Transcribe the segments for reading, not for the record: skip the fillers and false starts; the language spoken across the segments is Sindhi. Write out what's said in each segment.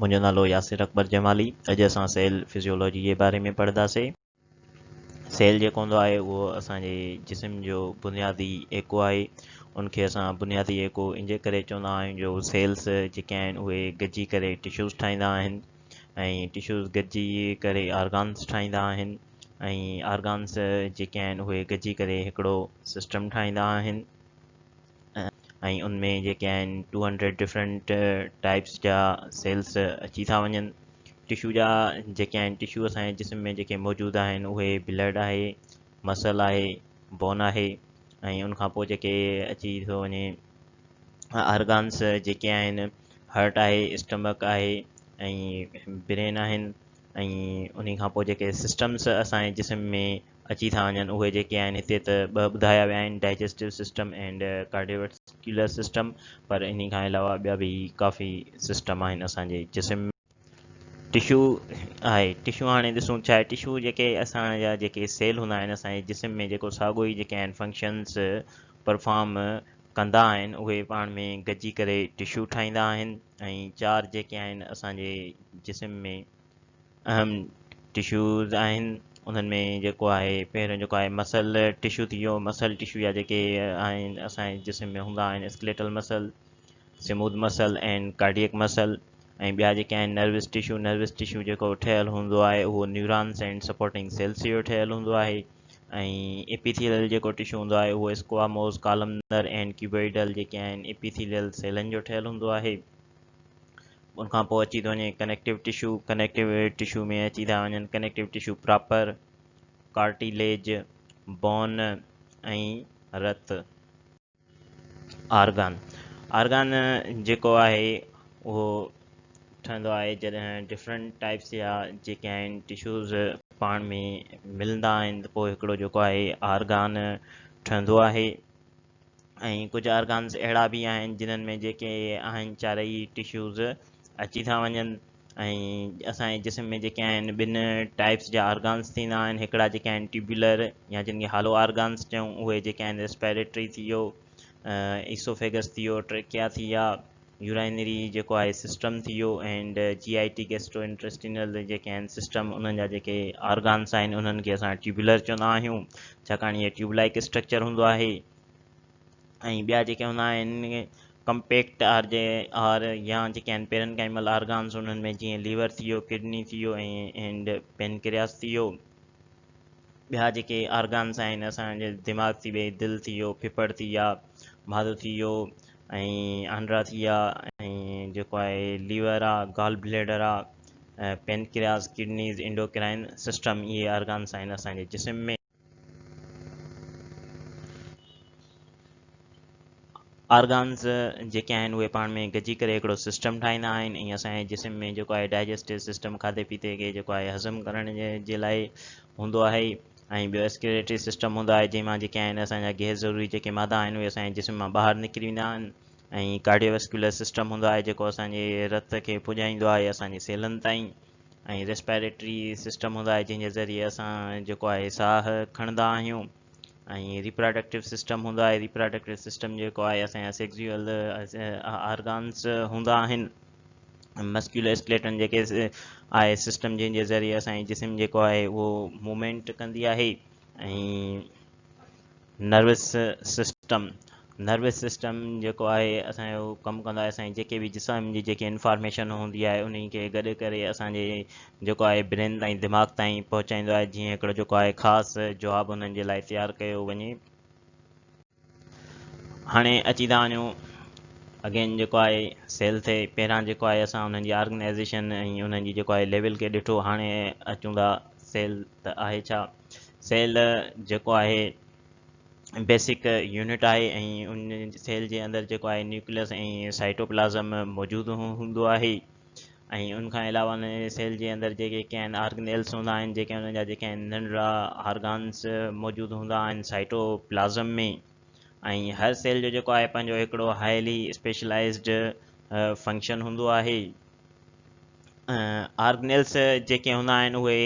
منهنجو نالو ياسر اڪبر جمالي. اڄ اسان سيل فزيولوجي جي باري ۾ پڙهنداسين. سيل جيڪو هوندو آهي اهو اسان جي جسم جو بنيادي ايڪو آهي. ان کي اسان بنيادي ايڪو ان جي ڪري چوندا آهيون جو سيلس جيڪي آهن اهي گڏجي ڪري ٽشوز ٺاهيندا آهن ۽ ٽشوز گڏجي ڪري آرگانس ٺاهيندا آهن ۽ آرگانس جيڪي آهن اهي گڏجي ڪري هڪڙو سسٽم ٺاهيندا آهن. ۽ ان ۾ جيڪي آهن 200 ڊفرنٽ ٽائپس جا سيلس اچي ٿا وڃن. ٽشو جا جيڪي آهن ٽشو اسان جي جسم ۾ جيڪي موجود آهن اهي بلڊ آهي، مسل آهي، بون آهي ۽ ان کان پوء جيڪي اچي ٿو وڃي آرگانس جيڪي آهن هرٽ آهي، اسٽمڪ آهي ۽ برين آهن ۽ انهي کان پوء جيڪي سسٽمس اسان جي جسم ۾ اچي ٿا وڃن اهي جيڪي آهن هتي ته ٻه ٻڌايا ويا آهن digestive system and cardiovascular system پر انهي کان علاوه ٻيا به ڪافي سسٽم آهن اسان جي جسم ۾. ٽشو آهي ٽشو هاڻي ڏسون ڇا آهي ٽشو جيڪي اسان جا جيڪي سيل هوندا آهن اسان جي جسم ۾ جيڪو ساڳو ئي جيڪي آهن فنڪشنس پرفارم ڪندا آهن اهي پاڻ ۾ گڏجي ڪري ٽشو ٺاهيندا آهن ۽ چار جيڪي آهن اسان جي جسم ۾ اهم ٽشوز آهن انهن ۾ جيڪو آهي پهريون جيڪو آهي مسل ٽشو ٿي ويو مسل ٽشو جا جيڪي آهن اسانجي جسم ۾ هوندا آهن skeletal muscle smooth muscle and cardiac muscle ۽ ٻيا جيڪي آهن نروس ٽشو نروس ٽشو جيڪو ٺهيل هوندو آهي اهو نيورانس اينڊ سپورٽنگ سيلس جو ٺهيل هوندو آهي ۽ ايپيٿيليل جيڪو ٽشو هوندو آهي اهو اسڪواموز ڪالمنر اينڊ ڪيوبوئڊل جيڪي آهن ايپيٿيليل سيلن جو ٺهيل هوندو آهي. ان کان پوء اچي ٿو وڃي ڪنيڪٽو ٽشو، ڪنيڪٽو ٽشو ۾ اچي ٿا وڃن connective tissue proper, cartilage, bone ۽ رت. آرگان، آرگان جيڪو آهي اهو ٺهندو آهي جڏهن ڊفرنٽ ٽائپس جا جيڪي آهن ٽشوز پاڻ ۾ ملندا آهن ته پوء هڪڙو جيڪو آهي آرگان ٺهندو آهي. ۽ ڪجهه آرگانز اهڙا به آهن جنھن ۾ جيڪي آهن چارئي ٽشوز اچي ٿا وڃن ۽ اسان جي جسم ۾ جيڪي آهن ٻن ٽائپس جا آرگانز ٿيندا آهن هڪڙا جيڪي آهن ٽيوبولر يا جن کي هالو آرگانز چئون اهي جيڪي آهن ريسپائريٽري ٿي ويو ايسوفيگس ٿي ويو ٽريڪيا ٿي ويا يورائنري جيڪو آهي سسٽم ٿي ويو and G I T gastrointestinal جيڪي آهن سسٽم انهن جا جيڪي آرگانس آهن انهن کي اسان ٽيوبولر چوندا آهيون ڇاڪاڻ اهي ٽيوب لائڪ اسٽرڪچر هوندو آهي ۽ ٻيا جيڪي هوندا آهن ڪمپيڪٽ آر جي آر يا جيڪي آهن پيرنڪائمل آرگانس انهن ۾ جيئن ليور ٿي ويو ڪڊني ٿي ويو ۽ اينڊ پينڪرياس ٿي ويو ٻيا جيڪي آرگانس آهن اسان جي دماغ ٿي وئي دل ٿي ويو ڦڦڙ ٿي ويا مھادو ٿي ويو ۽ آنڊرا ٿي ويا ۽ جيڪو آهي ليور آ گال بليڊر آ پينڪرياس ڪڊنيز انڊوڪرائن سسٽم اهي آرگانس آهن اسان جي جسم ۾. آرگانز جيڪي آهن اهي پاڻ ۾ گڏجي ڪري هڪڙو سسٽم ٺاهيندا آهن ۽ اسان جي جسم ۾ جيڪو آهي ڊائجسٽو سسٽم کاڌي پيتي کي جيڪو آهي هضم ڪرڻ جي لاء هوندو آهي ۽ ٻيو ايسڪريٽري سسٽم هوندو آهي جنهن مان جيڪي آهن اسان جا غير ضروري جيڪي مادا آهن اهي اسان جي جسم مان ٻاهر نڪري ويندا آهن ۽ ڪارڊيو ويسڪيولر سسٽم هوندو آهي جيڪو اسان جي رت کي پڄائيندو آهي اسان جي سيلن تائين ۽ ريسپائريٽري سسٽم هوندو آهي جنهن جي ذريعي اسان جيڪو آهي ساهه کڻندا آهيون. ۽ ريپراڊڪٽو سسٽم هوندو آهي ريپراڊڪٽو سسٽم جيڪو آهي اسان جا سيڪسوئل آرگانس هوندا آهن مسڪيولر اسڪليٽن جيڪي آهي سسٽم جنهن جي ذريعي اسان جي جسم جيڪو آهي اهو موومينٽ ڪندي آهي ۽ نروس سسٽم نروس سسٽم جيڪو آهي اسان جو ڪم ڪندو آهي اسان جي جيڪي به جسم جي جيڪي انفارميشن هوندي آهي انهي کي گڏ ڪري اسان جي جيڪو آهي برين تائين دماغ تائين پهچائيندو آهي جيئن هڪڙو جيڪو آهي خاص جواب انهن جي لاء تيار ڪيو وڃي. هاڻي اچي ٿا وڃون اگين جيڪو آهي سيل تي پهريان جيڪو آهي اسان انهن جي آرگنائزيشن ۽ انهن جي جيڪو آهي ليول کي ڏٺو هاڻي اچون ٿا سيل ته آهي ڇا سيل جيڪو آهي بيسڪ يونٽ آهي ۽ ان سيل جي اندر جيڪو آهي نيوڪليس ۽ سائٽوپلازم موجود هوندو آهي ۽ ان کان علاوه ان سيل جي اندر جيڪي ڪي آهن آرگنيلس هوندا آهن جيڪي انهن جا جيڪي آهن ننڍڙا آرگانس موجود هوندا آهن سائٽوپلازم ۾ ۽ هر سيل جو جيڪو آهي پنهنجو هڪڙو هائلي اسپيشلائزڊ فنڪشن هوندو آهي. آرگنيلس جيڪي هوندا آهن اهي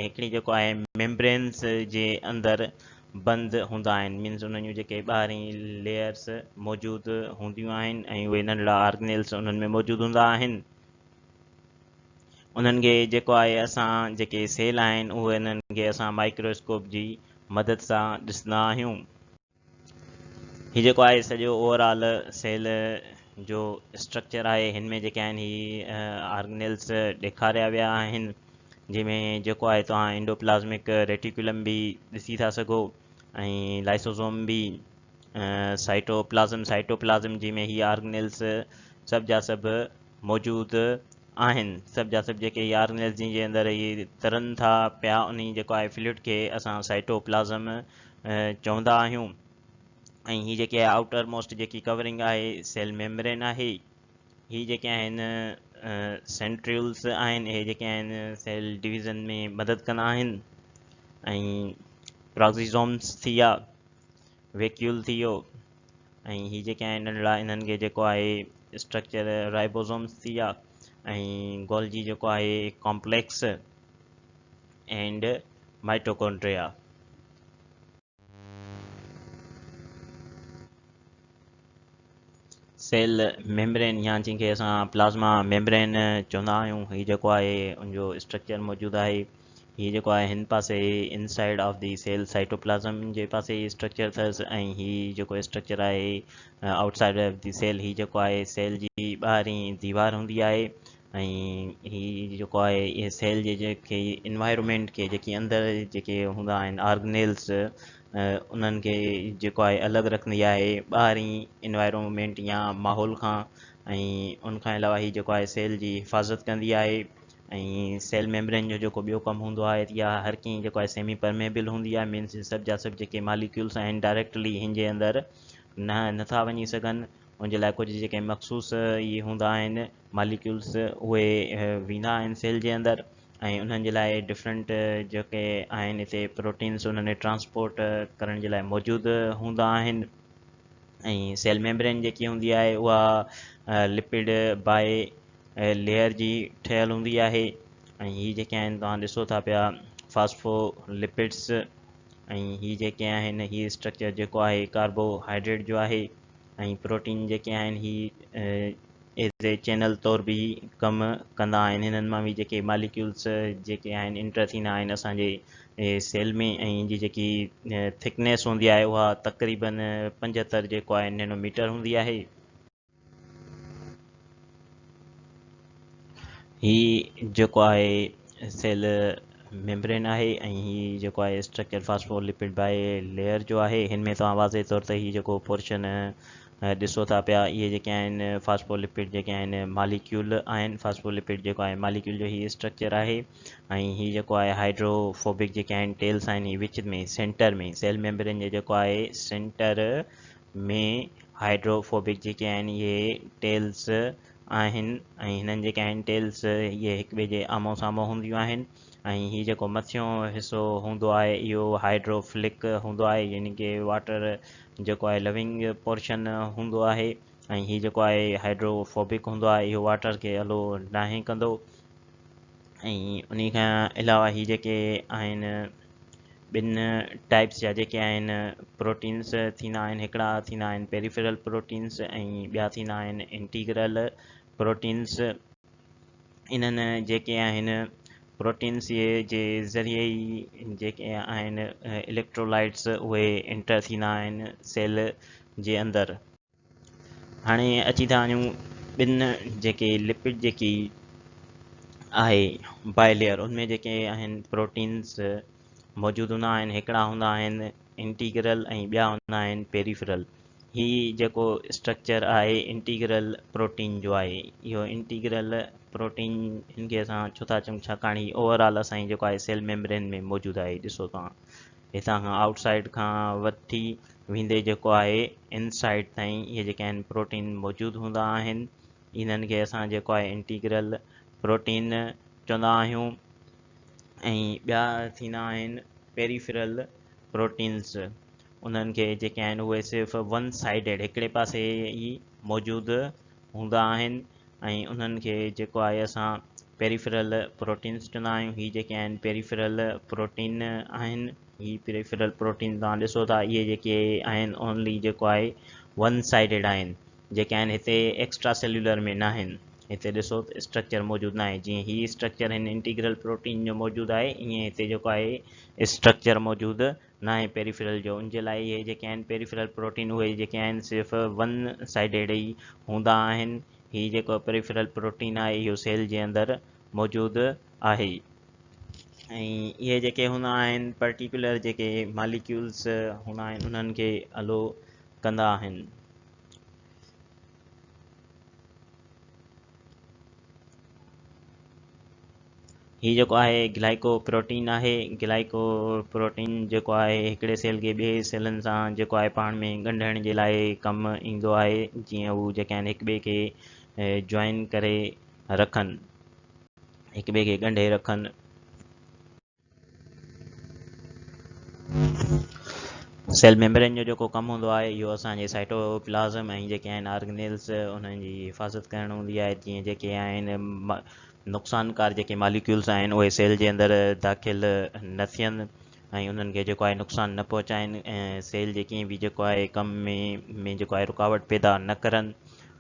هڪڙي جيڪو آهي ميمبرينس جي اندر بند هوندا آهن مينس انهن جون جيڪي ٻاهرين ليئرس موجود هونديون آهن ۽ اهي ننڍڙا آرگنيلس انهن ۾ موجود هوندا آهن. انهن کي جيڪو آهي اسان جيڪي سيل آهن اهي انهن کي اسان مائڪرواسڪوپ جي مدد سان ڏسندا آهيون. هي جيڪو آهي سڄو اوور آل سيل جو اسٽرڪچر آهي هن ۾ جيڪي آهن هي آرگنيلس ڏيکاريا ويا آهن جنهن ۾ جيڪو آهي توهان انڊوپلازمڪ ريٽيڪولم به ڏسي ٿا سگهو ۽ لائسوزوم به سائٽوپلازم سائٽوپلازم جنهن ۾ هي آرگنيلس سڀ جا سڀ موجود آهن. سڀ جا سڀ جيڪي هي آرگنيلز جن جي اندر هي ترن ٿا پيا انهي جيڪو آهي فلوئڊ کي اسان سائٽوپلازم چوندا آهيون ۽ هي جيڪي آهي آئوٽر موسٽ جيڪي ڪورنگ آهي سيل ميمبرين آهي. هي جيڪي آهن سينٽريولز آهن اهي جيڪي آهن سيل ڊويزن ۾ مدد ڪندا آهن ۽ پراڪسيزومز ٿي ويا ويڪيول ٿي ويو ۽ هي جيڪي آهن ننڍڙا انهن کي جيڪو آهي اسٽرڪچر رائبوزومز ٿي ويا ۽ گولجي جيڪو آهي complex and mitochondria. Cell membrane يا جنهن کي اسان پلازما ميمبرين چوندا آهيون هي جيڪو آهي ان جو اسٽرڪچر موجود آهي. هي جيڪو آهي هن پاسي inside of the cell cytoplasm جي پاسي هي اسٽرڪچر اٿس ۽ هي جيڪو اسٽرڪچر آهي out side of the cell هي جيڪو آهي سيل جي ٻاهرين ديوار هوندي آهي ۽ هي جيڪو آهي اهي سيل جي جيڪي انوائرمينٽ کي جيڪي اندر جيڪي هوندا آهن آرگنيلس انهن کي جيڪو آهي الڳ رکندي آهي ٻاهرين انوائرمينٽ يا ماحول کان ۽ ان کان علاوه هي جيڪو آهي سيل جي حفاظت ڪندي آهي ۽ سيل ميمبرين جو جيڪو ٻيو ڪم هوندو آهي ته اها هر ڪنهن جيڪو آهي سيمي پرميبل هوندي آهي مينس سڀ جا سڀ جيڪي ماليڪيولس آهن ڊائريڪٽلي هن جي اندر نه نٿا وڃي سگهن ان جي لاء ڪجهه جيڪي مخصوص اهي هوندا آهن ماليڪيولس اهي ويندا آهن سيل جي اندر ۽ انهن جي لاء ڊفرنٽ جيڪي آهن هتي پروٽينس انهن کي ٽرانسپورٽ ڪرڻ جي لاء موجود هوندا آهن ۽ سيل ميمبرين جيڪي هوندي آهي اها لپڊ بائي ليئر جي ٺهيل هوندي آهي ۽ هي جيڪي آهن توهان ڏسو ٿا پيا فاسفو لپڊس ۽ هي جيڪي آهن هي اسٽرڪچر جيڪو آهي ڪاربو هائيڊريٽ جو آهي ۽ پروٽين جيڪي آهن هي ايز اي چينل طور به ڪم ڪندا آهن هنن مان به جيڪي ماليڪيولس جيڪي آهن انٽر ٿيندا آهن اسان جي سيل ۾ ۽ ان جي جيڪي ٿڪنيس هوندي آهي اها تقريبن 75 جيڪو آهي نينو ميٽر هوندي آهي. هي جيڪو آهي سيل ميمبرين آهي ۽ هي جيڪو آهي اسٽرڪچر فاسفو لپڊ بائي ليئر جو آهي. هن ۾ توهان واضح طور تي هي جيڪو پورشن ڏسو ٿا پيا اهي جيڪي آهن فاسفو لپڊ جيڪي آهن ماليڪيول آهن. فاسفو لپڊ جيڪو آهي ماليڪيول جو هي اسٽرڪچر آهي ۽ هي جيڪو آهي هائيڊروفوبڪ جيڪي آهن ٽيلس آهن هي وچ ۾ سينٽر ۾ سيل ميمبرين جي جيڪو آهي سينٽر ۾ هائيڊروفوبڪ جيڪي آهن اهي ٽيلس آهن ۽ هنن جيڪي آهن ٽيلس اهي هڪ ٻئي جي آمهون سامهون هونديون آهن ۽ هي جيڪو مٿيون حصو هوندو آهي اهو هائيڊروفلڪ هوندو آهي يعني ڪي واٽر جيڪو آهي لونگ پورشن هوندو آهي ۽ هي جيڪو آهي هائيڊروفوبڪ هوندو آهي اهو واٽر کي الو ناهي ڪندو ۽ انهي کان علاوه هي جيڪي آهن ٻن ٽائپس جا جيڪي آهن پروٽينس ٿيندا آهن هڪڙا ٿيندا آهن پيريفرل پروٽينس ۽ ٻيا ٿيندا آهن انٽيگرل پروٽينس. انهن جيڪي آهن پروٽينس جي ذريعي ئي جيڪي آهن اليڪٽرولائٽس اهي انٽر ٿيندا آهن سيل جي اندر. هاڻي اچي ٿا وڃون ٻن جيڪي لپڊ جيڪي آهي بائي ليئر ان ۾ جيڪي آهن پروٽينس موجود هوندا آهن هڪڙا هوندا آهن انٽيگرل ۽ ٻيا هوندا آهن پيريفرل. هي جيڪو اسٽرڪچر آهي انٽيگرل پروٽين جو آهي. اهو انٽيگرل پروٽين هن کي اسان ڇو ٿا چئون ڇاڪاڻ هي اوور آل اسان جي جيڪو آهي سيل ميمبرين ۾ موجود آهي. ڏسو توهان هتان کان آئوٽ سائيڊ کان وٺي ويندي جيڪو آهي ان سائيڊ تائين اهي جيڪي آهن پروٽين موجود هوندا آهن. انهن کي اسان جيڪو آهي انٽيگرل پروٽين چوندا آهيون ۽ ٻيا ٿيندا آهن پيريفرل پروٽينس انهن کي جيڪي آهن اهي صرف ون سائيڊيڊ هڪڙي پاسي ئي موجود هوندا آهن ۽ انهن کي جيڪو آهي اسان پيريفرل پروٽينس چوندا آهيون. هي جيڪي آهن پيريفرل پروٽين آهن. هي پيريفرل پروٽين توهان ڏسو ٿا اهي جيڪي آهن اونلي جيڪو آهي ون سائيڊيڊ آهن جيڪي آهن هتي ايڪسٽرا سيلولر ۾ ناهن. هتي ڏسو ته اسٽرڪچر موجود ناهي. جيئن هي اسٽرڪچر هن انٽيگرل پروٽين جو موجود آهي، ائين هتي جيڪو آهي اسٽرڪچر موجود ناهي پيريفرل جو. ان جي لاء اهي جيڪي آهن پيريفرل پروٽين اهي جيڪي آهن صرف ون سائيڊيڊ ئي هوندا آهن. هي جيڪو پيريفرل پروٽين آهي اهو سيل جي اندر موجود آهي ۽ اهي جيڪي هوندا آهن پرٽيڪولر جيڪي ماليڪيولس هوندا آهن انهن کي الو ڪندا آهن. هي جيڪو آهي گلائڪو پروٽين آهي. گلائڪو پروٽين جيڪو آهي هڪڙي سيل کي ٻئي سيلن سان جيڪو آهي پاڻ ۾ ڳنڍڻ جي لاء ڪم ايندو آهي، جيئن هو جيڪي آهن هڪ ٻئي کي جوائن ڪري رکن، هڪ ٻئي کي ڳنڍي رکن. سيل ميمبرين جو جيڪو ڪم هوندو آهي اهو اسان جي سائٽوپلازم ۽ جيڪي آهن آرگنيلز انهن جي حفاظت ڪرڻ هوندي آهي، جيئن جيڪي آهن نقصانڪار جيڪي ماليڪيولز آهن اهي سيل جي اندر داخل نه ٿين ۽ انهن کي جيڪو آهي نقصان نه پهچائين ۽ سيل جي ڪنهن به جيڪو آهي ڪم ۾ جيڪو آهي رڪاوٽ پيدا نه ڪرن.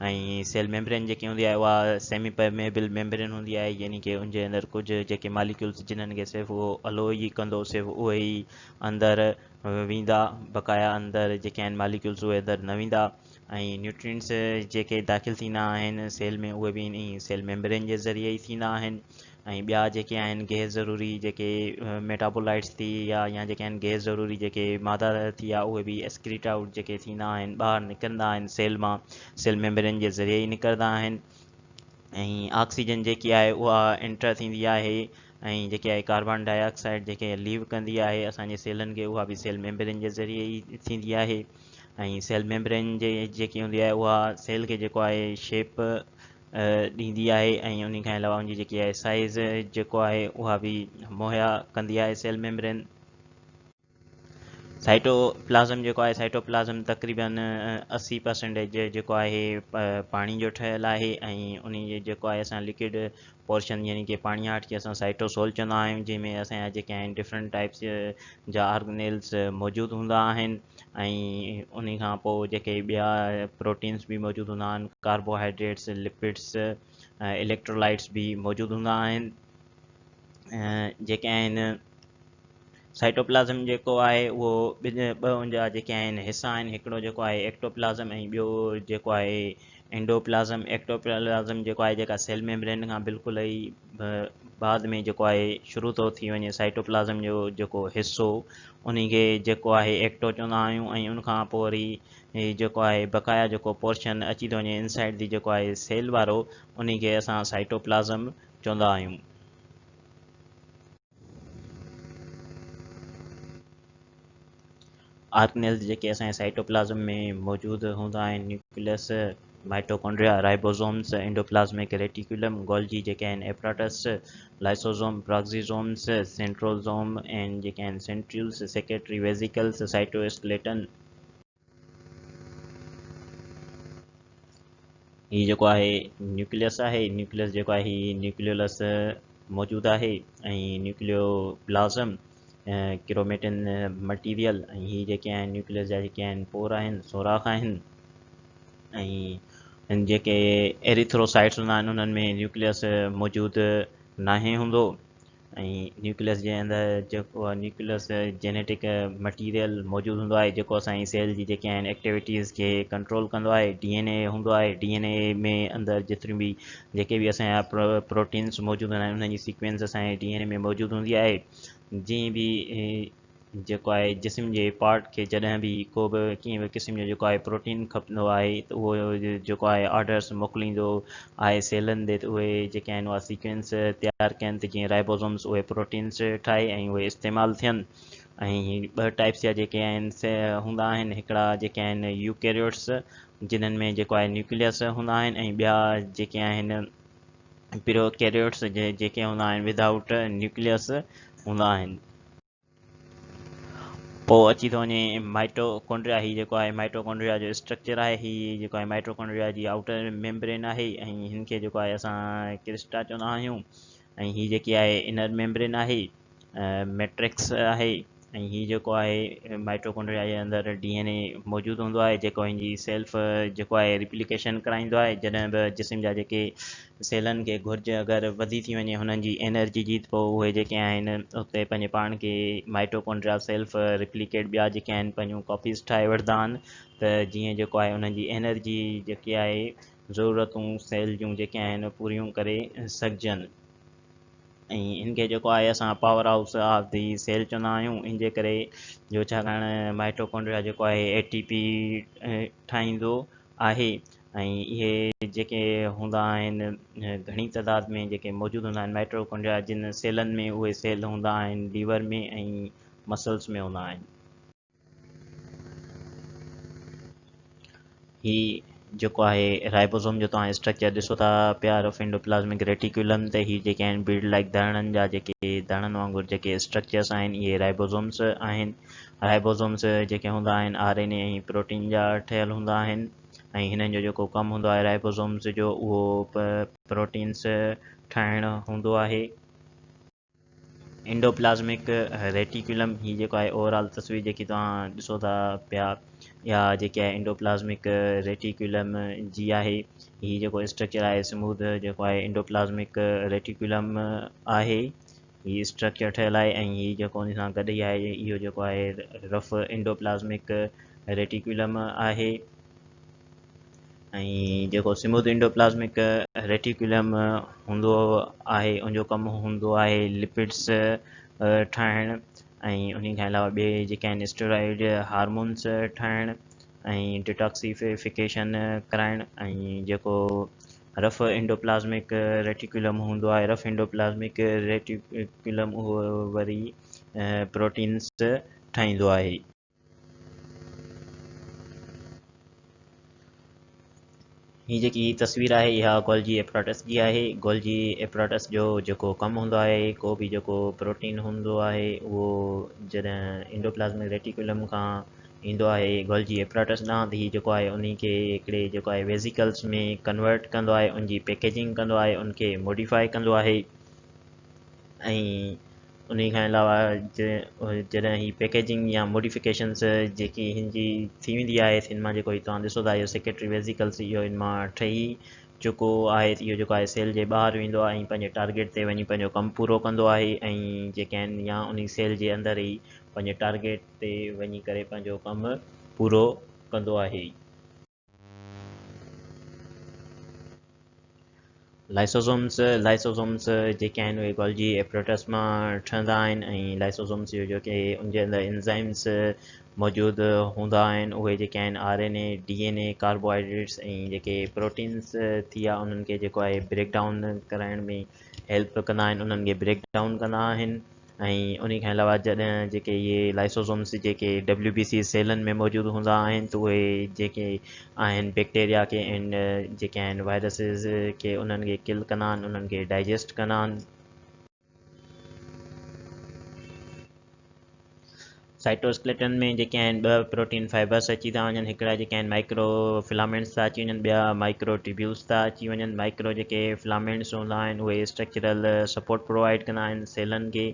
۽ سيل ميمبرين جيڪي هوندي آهي اها سيمي پرميبل ميمبرين هوندي آهي، يعني ڪي ان جي اندر ڪجهه جيڪي ماليڪيولز جنهن کي صرف اهو الو ئي ڪندو صرف اهي ئي اندر ويندا، بقايا اندر جيڪي آهن ماليڪيولز اهي اندر نه ويندا. ۽ نيوٽرينٽس جيڪي داخل ٿيندا آهن سيل ۾ اهي به انهي سيل ميمبرين جي ذريعي ئي ٿيندا آهن. ۽ ٻيا جيڪي آهن غير ضروري جيڪي ميٽابولائٽس ٿي يا يا جيڪي آهن غير ضروري جيڪي مادا ٿي ويا اهي به ايڪسڪريٽ آئوٽ جيڪي ٿيندا آهن ٻاهر نڪرندا آهن سيل مان سيل ميمبرين جي ذريعي ئي نڪرندا آهن. ۽ آڪسيجن جيڪي آهي اها انٽر ٿيندي آهي ۽ جيڪي آهي ڪاربان ڊاء آڪسائيڊ جيڪي ليو ڪندي آهي اسان جي سيلن کي اها به سيل ميمبرين جي ذريعي ئي ٿيندي آهي. ۽ سيل ميمبرين جي جيڪي هوندي آهي اها سيل کي جيڪو آهي شيپ ڏيندي آهي ۽ انهي کان علاوه ان جي جيڪي آهي سائيز جيڪو آهي اها به مهيا ڪندي آهي سيل ميمبرين. سائٽوپلازم جيڪو آهي سائٽوپلازم تقريبن 80% جيڪو آهي پاڻي جو ٺهيل آهي ۽ انهي جي جيڪو آهي اسان لڪوڊ پورشن يعني ڪي پاڻياٺ کي اسان سائٽوسول چوندا آهيون، جنهن ۾ اسان جا جيڪي آهن ڊفرنٽ ٽائپس جا آرگنيلز موجود هوندا آهن ۽ انهي کان پوء جيڪي ٻيا پروٽينس به موجود هوندا آهن، ڪاربوهائيڊريٽس، لپڊس، اليڪٽرولائٽس به موجود هوندا آهن. جيڪي آهن سائٽوپلازم جيڪو آهي اهو ٻه ان جا جيڪي آهن حصا آهن، هڪڙو جيڪو آهي ايڪٽوپلازم ۽ ٻيو جيڪو آهي اينڊوپلازم. ايڪٽوپلازم جيڪو آهي جيڪا سيل ميمبرين کان بلڪل ئي بعد ۾ جيڪو آهي شروع ٿو ٿي وڃي سائٽوپلازم جو جيڪو حصو انهي کي جيڪو آهي ايڪٽو چوندا آهيون ۽ ان کان پوء وري جيڪو آهي بقايا جيڪو پورشن اچي ٿو وڃي انسائيڊ the جيڪو آهي سيل وارو انهي کي اسان سائٽوپلازم چوندا آهيون. آرگنيلز جيڪي اسان جي سائٽوپلازم ۾ موجود هوندا آهن، nucleus, mitochondria, ribosomes, انڊوپلازمڪ reticulum, Golgi جيڪي آهن ايپراٽس، لائسوزوم، پراگزيزومز، سينٽروزوم ۽ جيڪي آهن سينٽريولز، سيڪريٽري ويزيڪلز، سائٽواسڪليٽن. هي جيڪو آهي نيوڪليس آهي، نيوڪليس جيڪو آهي هي نيوڪليولس موجود آهي ۽ نيوڪليو پلازم ڪروميٽن مٽيريل ۽ هي جيڪي آهن نيوڪليس جا جيڪي آهن پور آهن، سوراخ آهن ۽ جيڪي ايريٿروسائٽس هوندا آهن انهن ۾ نيوڪليس موجود ناهي هوندو ۽ نيوڪليس جي اندر جيڪو آهي نيوڪليس جينيٽڪ مٽيريل موجود هوندو آهي جيڪو اسان جي سيل جي جيڪي آهن ايڪٽيوٽيز کي ڪنٽرول ڪندو آهي. ڊي اين اي هوندو آهي، ڊي اين اي ۾ اندر جيتريون به جيڪي به اسان جا پروٽينس موجود هوندا آهن انهن جي سيڪوينس اسان جي ڊي اين اي ۾ موجود هوندي آهي. جنهن به جيڪو آهي جسم جي پارٽ کي جڏهن به ڪو به ڪنهن به قسم جو جيڪو آهي پروٽين کپندو آهي ته اهو جيڪو آهي آرڊرس موڪليندو آهي سيلن ڏي ته اهي جيڪي آهن اها سيڪوينس تيار ڪن ته جيئن رائبوزومس اهي پروٽينس ٺاهي ۽ اهي استعمال ٿين. ۽ ٻه ٽائپس جا جيڪي آهن سي هوندا آهن، هڪڙا جيڪي آهن يوڪيريوٽس جنھن ۾ جيڪو آهي نيوڪليس هوندا آهن ۽ ٻيا جيڪي آهن پروڪيريوٽس جيڪي هوندا آهن ودائوٽ نيوڪليس هوندا آهن. پوء اچي ٿو وڃي مائٽوڪونڊريا. هي جيڪو آهي مائٽوڪونڊريا جو اسٽرڪچر آهي. هي جيڪو آهي مائٽوڪونڊريا جي آئوٽر ميمبرين آهي ۽ هن کي جيڪو آهي اسان ڪرسٽا چوندا آهيون ۽ هي جيڪي آهي انر ميمبرين آهي، ميٽرڪس آهي ۽ هي جيڪو آهي مائٽوڪونڊريا جي اندر ڊي اين اي موجود هوندو آهي جيڪو هن جي سيلف جيڪو آهي ريپليڪيشن ڪرائيندو آهي. جڏهن به جسم جا جيڪي سيلن کي گهرج اگر وڌي ٿي وڃي هنن جي انرجي جي ته پوء اهي جيڪي آهن اتي پنهنجي پاڻ کي مائٽوڪونڊريا سيلف ريپليڪيٽ ٻيا جيڪي آهن پنهنجون ڪاپيز ٺاهي وٺندا آهن ته جيئن جيڪو آهي انهن جي انرجي جيڪي آهي ضرورتون سيل جون جيڪي آهن پوريون ڪري سگهجن. ۽ ان کي جيڪو آهي اسان power house of the cell چوندا آهيون. ان جي ڪري جو ڇاڪاڻ مائٽوڪونڊريا جيڪو آهي اي ٽي پي ٺاهيندو آهي ۽ اهي جيڪي هوندا آهن گهڻي تعداد ۾ جيڪي موجود هوندا آهن مائٽوڪونڊريا جن سيلن ۾ اهي سيل هوندا آهن ليور ۾ ۽ مسلس ۾ هوندا آهن. هي جيڪو آهي رائبوزوم جو توهان اسٽرڪچر ڏسو ٿا پيا رف انڊوپلازمڪ ريٽيڪيولم تي هي جيڪي آهن بيڊ لائيڪ داڻن جا جيڪي داڻن وانگر جيڪي اسٽرڪچرس آهن اهي رائبوزومس آهن. رائبوزومس جيڪي هوندا آهن آر اين اي ۽ پروٽين جا ٺهيل هوندا آهن ۽ هنن جو جيڪو ڪم هوندو آهي رائبوزومس جو اهو پروٽينس ٺاهڻ هوندو آهي. انڊوپلازمڪ ريٽيڪيولم هي جيڪو آهي اوور آل تصوير جيڪي توهان ڏسو ٿا پيا اها جيڪي آهي انڊوپلازمڪ ريٽيڪيولم جي آهي. هي جيڪو اسٽرڪچر آهي سموٿ جيڪو آهي انڊوپلازمڪ ريٽيڪيولم آهي، هي اسٽرڪچر ٺهيل آهي ۽ هي جيڪو ان سان گڏ ئي آهي اهو جيڪو آهي رف انڊوپلازمڪ ريٽيڪيولم آهي ۽ جيڪو سموٿ انڊوپلازمڪ ريٽيڪيولم هوندو آهي ان جو ڪم هوندو آهي لپڊس ٺاهڻ ۽ ان کان علاوه ٻئي جيڪي آهن اسٽيرائڊ هارمونس ٺاهڻ ۽ ڊيٽاڪسيفڪيشن ڪرائڻ ۽ جيڪو رف انڊوپلازمڪ ريٽيڪيولم هوندو آهي رف انڊوپلازمڪ ريٽيڪيولم اهو وري پروٽينس ٺاهيندو آهي. هي جيڪي تصوير آهي اها گولجي ايپراٽس جي آهي. گولجي ايپراٽس جو جيڪو ڪم هوندو آهي ڪو به جيڪو پروٽين هوندو آهي اهو جڏهن انڊوپلازمڪ ريٽيڪيولم کان ايندو آهي گولجي ايپراٽس ڏانهن ته هي جيڪو آهي انهي کي هڪڙي جيڪو آهي ويزيڪلس ۾ ڪنورٽ ڪندو آهي، ان جي پيڪيجنگ ڪندو آهي، ان کي موڊيفائي ڪندو آهي ۽ انهي کان علاوه جڏهن هي پيڪيجنگ يا موڊيفڪيشنس جيڪي هن جي ٿي ويندي آهي هن مان جيڪو هي توهان ڏسو ٿا اهو سيڪريٽري ويزيڪلس اهو هن مان ٺهي چڪو آهي اهو جيڪو آهي سيل جي ٻاهر ويندو آهي ۽ پنهنجي ٽارگيٽ تي وڃي پنهنجو ڪم پورو ڪندو آهي ۽ جيڪي آهن يا انهي سيل جي اندر ئي پنهنجي ٽارگيٽ تي وڃي ڪري پنهنجو ڪم پورو ڪندو آهي. لائسوزومس، لائسوزومس جيڪي آهن اهي گولجي ايپريٽس مان ٺهندا آهن ۽ لائسوزومس جو جيڪي ان جي اندر انزائمس موجود هوندا آهن اهي جيڪي آهن آر اين اي، ڊي اين اي، ڪاربوهائيڊريٽس ۽ جيڪي پروٽينس ٿي ويا انهن کي جيڪو آهي بريڪ ڊائون ڪرائڻ ۾ هيلپ ڪندا آهن، انهن کي بريڪ ڊائون ڪندا آهن. ۽ انهي کان علاوه جڏهن جيڪي اهي لائسوزومس جيڪي ڊبليو بي سي سيلن ۾ موجود هوندا آهن ته اهي جيڪي آهن بيڪٽيريا کي ۽ جيڪي آهن وائرسز کي انهن کي ڪل ڪندا آهن، انهن کي ڊائجسٽ ڪندا آهن. سائٽوسڪليٽن ۾ جيڪي آهن ٻه پروٽين فائبرس اچي ٿا وڃن، هڪڙا جيڪي آهن مائڪرو فلامينٽس ٿا اچي وڃن، ٻيا مائڪرو ٽيوبيولس ٿا اچي وڃن. مائڪرو جيڪي فلامينٽس هوندا آهن اهي اسٽرڪچرل سپورٽ پرووائيڊ ڪندا آهن سيلن کي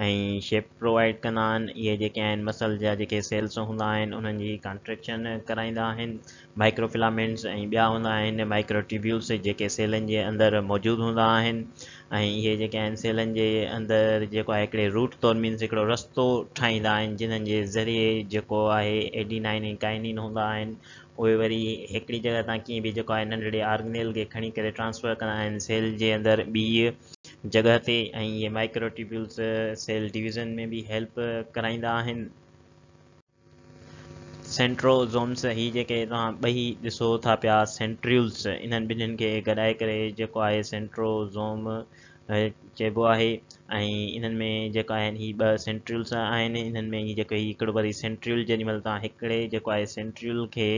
۽ شيپ پرووائيڊ ڪندا آهن. اهي جيڪي آهن مسل جا جيڪي سيلس هوندا آهن انهن جي ڪانٽريڪشن ڪرائيندا آهن. مائڪرو فلامينٽس ۽ ٻيا هوندا آهن مائڪرو ٽيوبيولس جيڪي سيلن جي اندر موجود هوندا آهن ۽ اهي جيڪي آهن سيلن جي اندر جيڪو آهي هڪڙي روٽ طور مينس هڪڙو رستو ٺاهيندا آهن جنھن جي ذريعي جيڪو آهي ايڊينائن ۽ ڪائنين هوندا آهن اهي وري هڪڙي جڳهه تان ڪيئن به جيڪو آهي ننڍڙي آرگنيل کي کڻي ڪري ٽرانسفر ڪندا آهن سيل جي اندر ٻي جڳهه تي ۽ اهي مائڪرو ٽيوبيولس سيل ڊويزن ۾ به هيلپ ڪرائيندا آهن. سينٽروزومس، هي جيڪي توهان ٻئي ڏسو ٿا پيا سينٽريولس، انهن ٻنهين کي گڏائي ڪري جيڪو آهي سينٽروزوم چئبو آهي ۽ انهن ۾ جيڪا آهن هي ٻه سينٽريولس آهن، انهن ۾ هي جيڪو هي هڪڙو وري سينٽريول جيڏي مهل توهان هڪڙي جيڪو آهي سينٽريول کي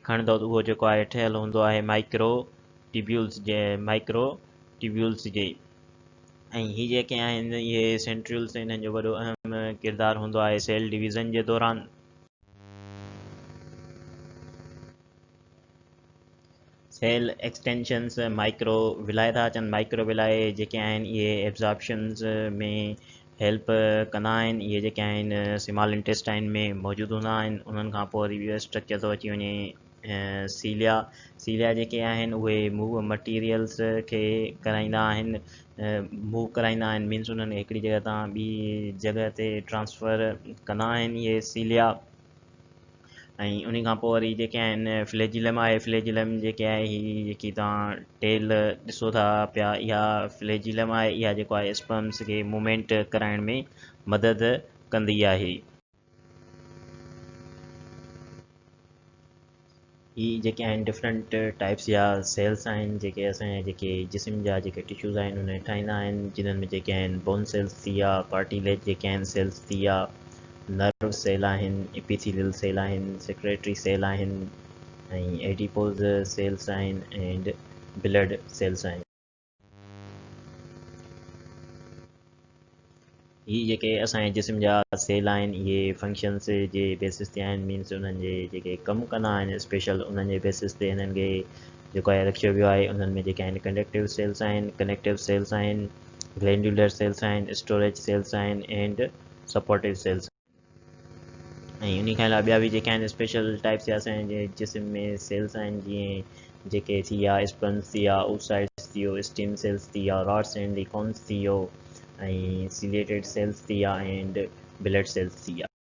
کڻندو ته اهو جيڪو آهي ٺهيل هوندو آهي مائڪرو ٽيوبيولس جي مائڪرو ٽيوبيولس جي. ۽ هي جيڪي آهن اهي سينٽريولس انهن جو وڏو اهم ڪردار هوندو آهي سيل ڊويزن جي دوران. سيل ايڪسٽينشنس مائڪرو ولائي ٿا اچن، مائڪرو ولائي جيڪي آهن اهي ابزارپشنز ۾ هيلپ ڪندا آهن. اهي جيڪي آهن سمال انٽيسٽائن ۾ موجود هوندا آهن. انهن کان پوء وري ٻيو اسٽرڪچر ٿو اچي وڃي سيليا. سيليا جيڪي آهن اهي موو مٽيريلس کي ڪرائيندا آهن، موو ڪرائيندا آهن، مينس انهن هڪڙي جڳهه تان ٻي جڳهه تي ٽرانسفر ڪندا آهن اهي سيليا. ۽ انهي کان پوء وري جيڪي آهن فليجلم آهي. فليجلم جيڪي آهي هي جيڪي توهان ٽيل ڏسو ٿا پيا اها فليجلم آهي. اها جيڪو آهي اسپرمس کي موومينٽ ڪرائڻ ۾ مدد ڪندي آهي. هي جيڪي آهن ڊفرنٽ ٽائپس جا سيلس آهن جيڪي اسان جا جيڪي جسم جا جيڪي ٽشوز آهن انهن کي ٺاهيندا آهن، جنهن ۾ جيڪي آهن بون سيلس ٿي ويا، ڪارٽيليج جيڪي آهن سيلس ٿي ويا، نرو سيل آهن، اپيٿيليل سيل آهن، سيڪريٽري سيل آهن ۽ ايڊيپوز سيلس آهن اينڊ بلڊ سيلس آهن. هي جيڪي اسان جي جسم جا سيل آهن اهي فنڪشنس جي بيسس تي آهن، مينس انهن جي جيڪي ڪم ڪندا آهن اسپيشل انهن جي بيسس تي انهن کي جيڪو آهي رکيو ويو آهي. انهن ۾ جيڪي آهن ڪنڊڪٽو سيلس آهن، ڪنيڪٽو سيلس آهن، گلينڊيولر سيلس آهن، اسٽوريج سيلس آهن اينڊ سپورٽو سيلس. ۽ انهي کان علاوه ٻيا به جيڪي آهن اسپيشل ٽائپس جا اسان جي جسم ۾ سيلس آهن، جيئن جيڪي ٿي ويا اسپرمس ٿي ويا، اوسائٽس ٿي ويو، اسٽيم سيلس ٿي ويا، راڊس اينڊ ليڪونس ٿي ويو ۽ سيليٽيڊ سيلس ٿي ويا اينڊ بلڊ سيلس ٿي ويا.